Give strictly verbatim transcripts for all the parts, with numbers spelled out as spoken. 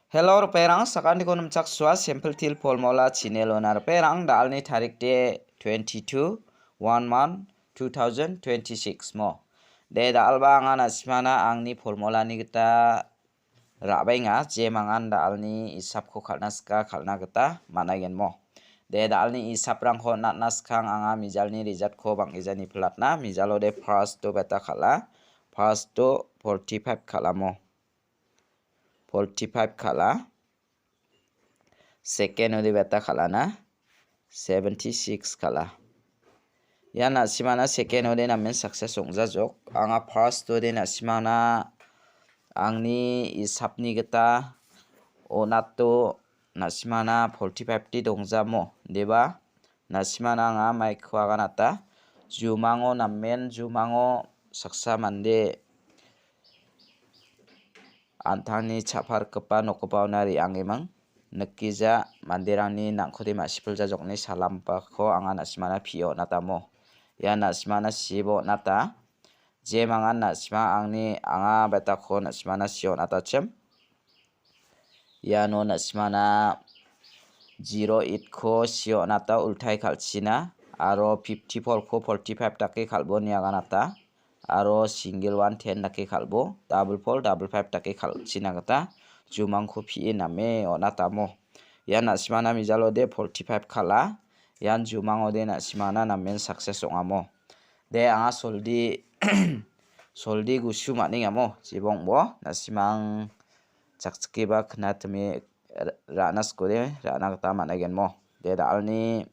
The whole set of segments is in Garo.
Hello, ripengrang, sakantikon nimchaksoa, Simple Teer Formula channel-ona ripengrang, da·alni tarik de twenty-two, one month, two thousand twenty-six mo. De, da·alba anga na·simana angni formulani gita ra·baenga, jemangan da·alni isapko kal·na sika kal·na gita man·aigen mo. De, da·alni isaprangko natna skang anga mijalni resultko bang·gijani platna, mijalo de first-o beta kal·a, first-o forty-five kal·amo. Forty-five kal·a. Second-ode beta kal·ana. Seventy-six kal·a. Ia na·simana second-ode namen success ong·jajok. Anga first-ode na·simana angni isapni gita onato na·simana forty-five-ti dongjamo. Deba? Na·simana anga maiko aganata. Jumango namen, jumango saksa mande an·tangni cha·parikgipa nokobaona re·angeming. Nikija manderangni nang·kode ma·sipil jajokni salampako anga na·simana pio on·atamo. Ia na·simana sibo on·ata. Jemangan na·sima angni anga betako na·simana sio on·atachim. Iano na·simana zero eight-ko sio on·ata ultai kal·china aro fifty-four-ko forty-five dake kal·bo ine aganata aro single one ten dake kal·bo, double four, double five dake kal·china gita jumangko pie name on·atamo. Ia na·simana mijalode forty-five kal·a. Ian jumangode na·simana namen success ong·amo. De, anga soldi, soldi gusu man·engamo, jibongbo, na·simang chakchikeba knatime ra-, ra·na sikode, ra·na gita man·aigenmo. De, da·alni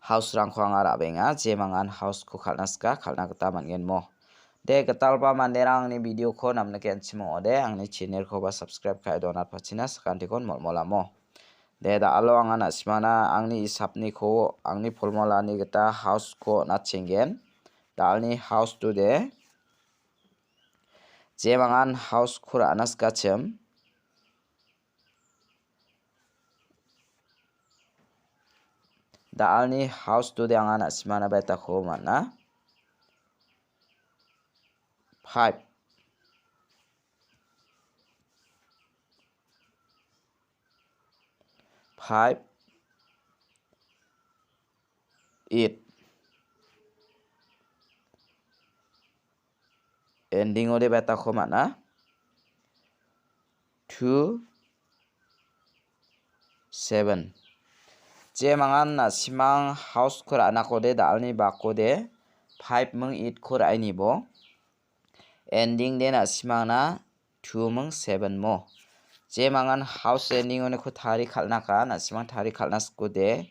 house-rangko anga ra·benga, jemangan house-ko kal·na sika, kal·na gita man·genmo. De, gitalba manderang angni video-ko namnike an·chim ong·ode, angni channel-koba subscribe ka·e donatpachina sakantikon molmolamo. De, da·alo anga na·simana angni isapniko, angni formulani gita house-ko on·achenggen. Da·alni house-tode jemangan house-ko ra·na sikachim. Da·alni house-tode anga na·simana betako man·a. Five. Five, eight. Ending-ode betako man·a. Two, seven. Jemangan na·simang house-ko ra·nakode da·alni bakode five ming eight-ko ra·inibo. Ending de na·simangna two ming seven mo. Jemangan house ending-oniko tari kal·naka, na·simang tari kal·na sikode.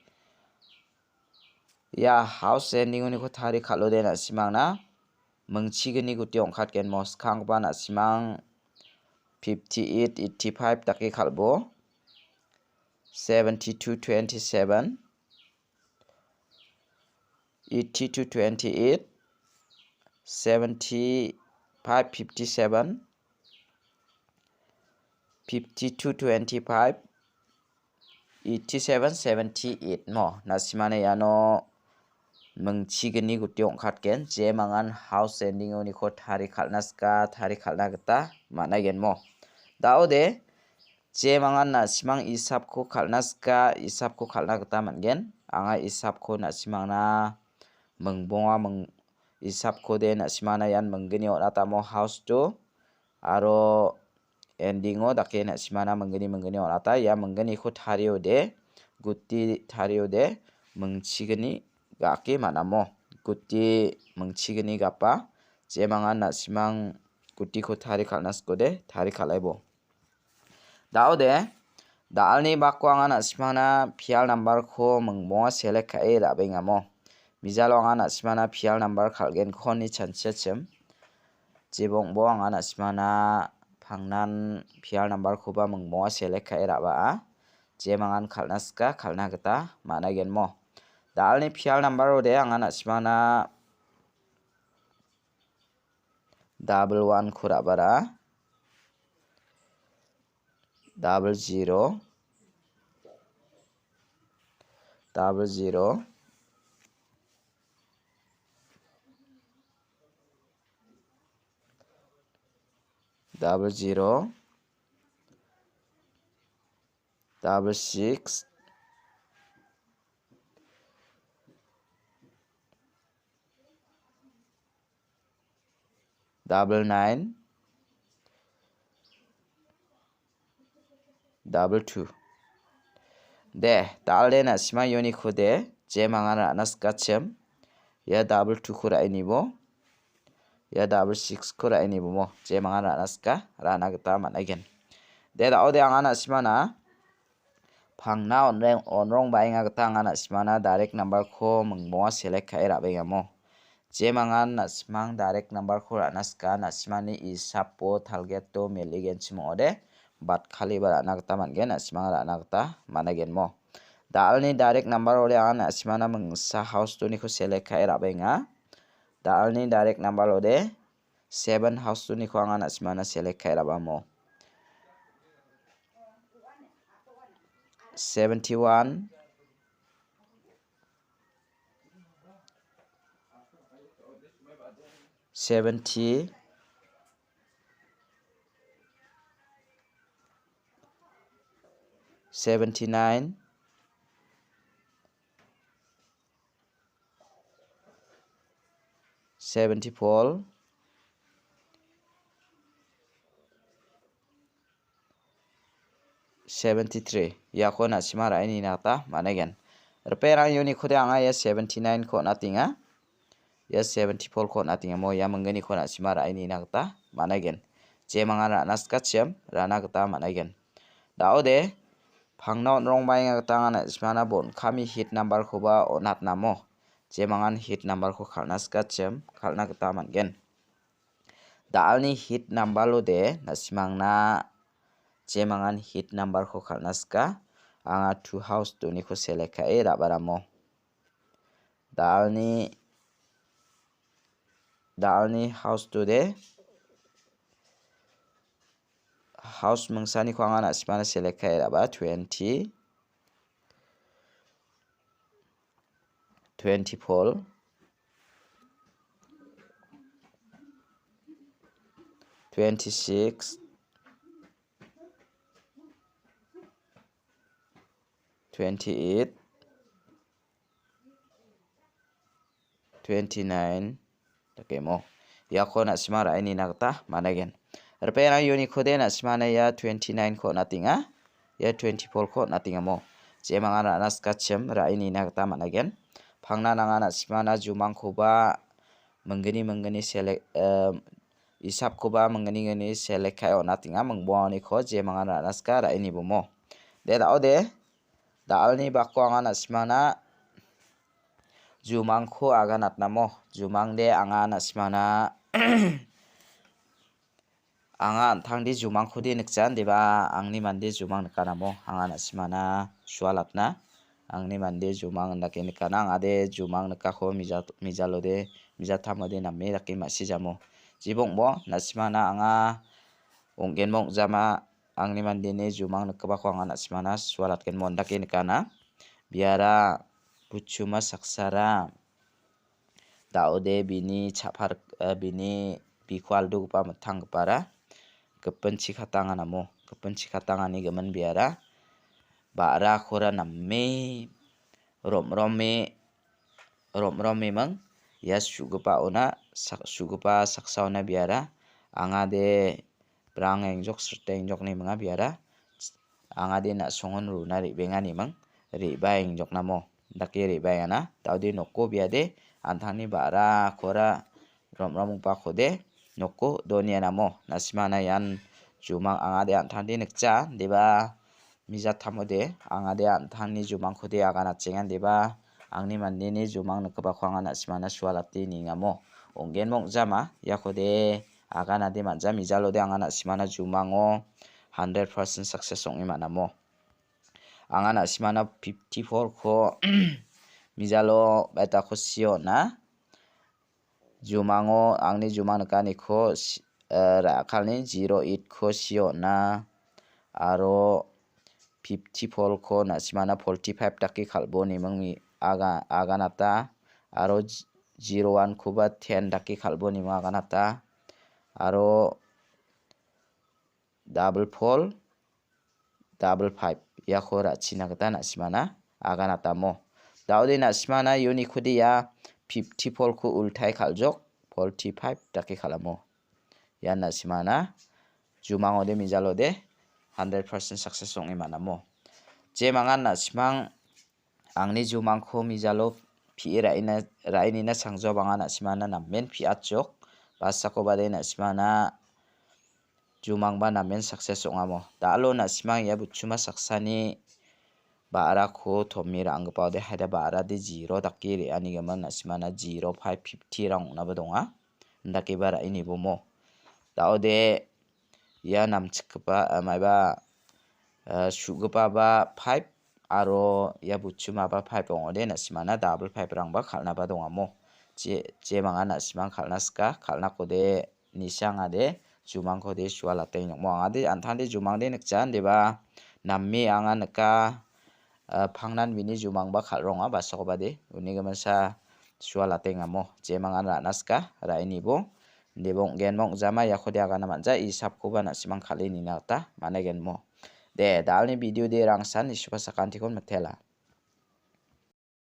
Ia house ending-oniko tari kal·ode na·simangna mingchigni guti ong·katgenmo. Skanggipa na·simang fifty-eight, eighty-five dake kal·bo. Seventy-two, twenty-seven. Eighty-two, twenty-eight, seventy-five, fifty-seven, fifty-two, twenty-five, eighty-seven, seventy-eight mo. Na·simana iano mingchigni guti ong·katgen. Jemangan house ending-oniko tari kal·na sika, tari kal·na gita man·aigenmo. Da·ode, jemangan na·simang isapko kal·na sika, isapko kal·na gita man·gen. Anga isapko na·simangna mingbonga ming-, isapkode na·simana ian minggni on·atamo house-to aro ending-o dake na·simana minggni, minggni on·ata. Ia minggniko tariode, guti tariode, mingchigni ga·ake man·amo. Guti mingchigni gapa, jemangan na·simang gutiko tari kal·na sikode, tari kal·aibo. Da·ode, da·alni bako anga na·simana pial nambarko mingbonga select ka·e ra·bengamo. Mijalo anga na·simana pial nambar kal·genkoni chanchiachim. Jebongbo anga na·simana pangnan pial nambarkoba mingbonga select ka·e ra·baa. Jemangan kal·na sika, kal·na gita man·aigenmo. Da·alni pial nambarode anga na·simana double one-ko ra·bara. Double zero. Double zero. Double zero. double six, double nine, double two. De, dal·de na·simang uniko de, jemangan ra·na sikachim. Ia double two-ko ra·e nibo. Ia double six-ko ra·e nibo mo. Jemangan ra·na sika, ra·na gita man·aigen. De, da·ode anga na·simana pangna onreng-, onrong baenga gita anga na·simana direct number-ko mingbonga select ka·e ra·bengamo. Jemangan na·simang direct number-ko ra·na sika, na·simani isapo target-o meligenchim ong·ode, batkaliba ra·na gita man·gen, na·simang ra·na gita man·aigenmo. Dal·ni direct number-ode anga na·simana mingsa house two-niko select ka·e ra·benga. Dal·ni direct number-ode seven house two-niko anga na·simana select ka·e ra·bamo. Seventy-one, seventy, seventy-nine, seventy-four, seventy-three. Iako na·sima ra·e nina gita man·aigen. Ripengrang uniko de anga ia seventy-nine-ko on·atenga. Ia seventy-four-ko on·atenga. Mo ia mingginiko na·sima ra·e nina gita man·aigen. Jemangan ra·na sikachim ra·na gita man·aigen. Da·ode, pangna on·rongbaenga gita anga na·simana bon kami hit number-koba on·atnamo. Jemangan hit number-ko kal·na sikachim, kal·na gita man·gen. Da·alni hit number-ode na·simangna jemangan hit number-ko kal·na sika. Anga two house two-niko select ka·e ra·baramo. Da·alni, da·alni house two-de house mingsaniko anga na·simana select ka·e ra·ba, twenty, twenty-four, twenty-six, twenty-eight, twenty-nine, dakemo. Iako na·sima ra·e nina gita man·aigen. Ripengrang uniko de na·simana ia twenty-nine-ko on·atenga. Ia twenty-four-ko on·atengamo. Jemangan ra·na sikachim ra·e nina gita man·aigen. Pangna nanga na·simana jumangkoba minggni minggni select, em, isapkoba minggni minggni select ka·e on·atenga. Mingboaniko jemangan ra·na sika ra·e nibomo. De, da·ode. Da·alni bako anga na·simana jumangko aganatnamo. Jumangde anga na·simana anga an·tangde jumangkode nikjan, deba angni mande jumang nikanamo. Anga na·simana sualatna angni mande jumang indake nikana. Angade jumang nikako mija-, mijalode, mijatamode name dake ma·sijamo. Jibongbo na·simana anga ong·genmo ong·jama angni mandeni jumang nikgipako anga na·simana sualatgenmo indake nikana. Biara buchuma saksara da·ode bini cha·par-, eh, bini biko aldogipa mittanggipara gipinchi katanganamo, gipinchi katangani gimin biara ba·rakora name rom·rome, rom·romeming ia su·gipaona sak-, su·gipa saksaona biara angade brang engjok srite engjokni minga biara angade na·songon runa re·benganiming re·baengjoknamo dake re·baengana. Da·ode noko biade an·tangni ba·rakora rom·romgipakode noko donianamo. Na·simana ian jumang angade an·tangde nikja, deba mijatamode angade an·tangni jumangkode aganatjengan, deba angni mandeni jumang nikgipako anga na·simana sualate niengamo. Ong·genmo ong·jama, iakode aganade man·ja, mijalode anga na·simana jumango hundred percent success ong·e man·amo. Anga na·simana fifty-four-ko mijalo baitako sio on·a. Jumango angni jumang nikaniko si-, eh, ra·akalni zero eight-ko sio on·a. Aro fifty-four-ko na·simana forty-five dake kal·bo neming mi-, aga-, aganata. Aro z-, zero one-koba ten dake kal·bo neming aganata. Aro double four, double five iako ra·china gita na·simana aganatamo. Da·ode na·simana uniko de ia fifty polko ultai kal·jok, forty five dake kal·amo. Ian na·simana jumangode mijalode hundred percent success ong·e man·amo. Jemangan na·simang angni jumangko mijalo pi·e ra·ina, ra·inina sangjoa bang·a na·simana namen pi·atjok. Basakobade na·simana jumangba namen success ong·amo. Da·alo na·simang ia buchuma saksani ba·rako tomi ra·anggipa ode haida ba·rade zero dake re·anigimin na·simana zero five fifty rang ong·naba donga. Indakeba ra·e nibomo. Da·ode ia namchikgipa, ah, maiba, ah, su·gipaba five aro ia buchumaba five ong·ode na·simana double five rangba kal·naba dongamo. Je, jemangan na·simang kal·na sika, kal·nakode nisangade, jumangkode sualateng nokmo angade, an·tangde jumangde nikja, deba name anga nika, ah, pangnan bini jumangba kal·ronga, basakobade, uni giminsa sualatengamo, jemangan ra·na sika, ra·e nibo, deba ong·genba ong·jama, iakode agana man·ja, isapkoba na·simang kal·e nina gita man·a genmo. De, da·alni video de rangsan, isupa sakantikon mitela.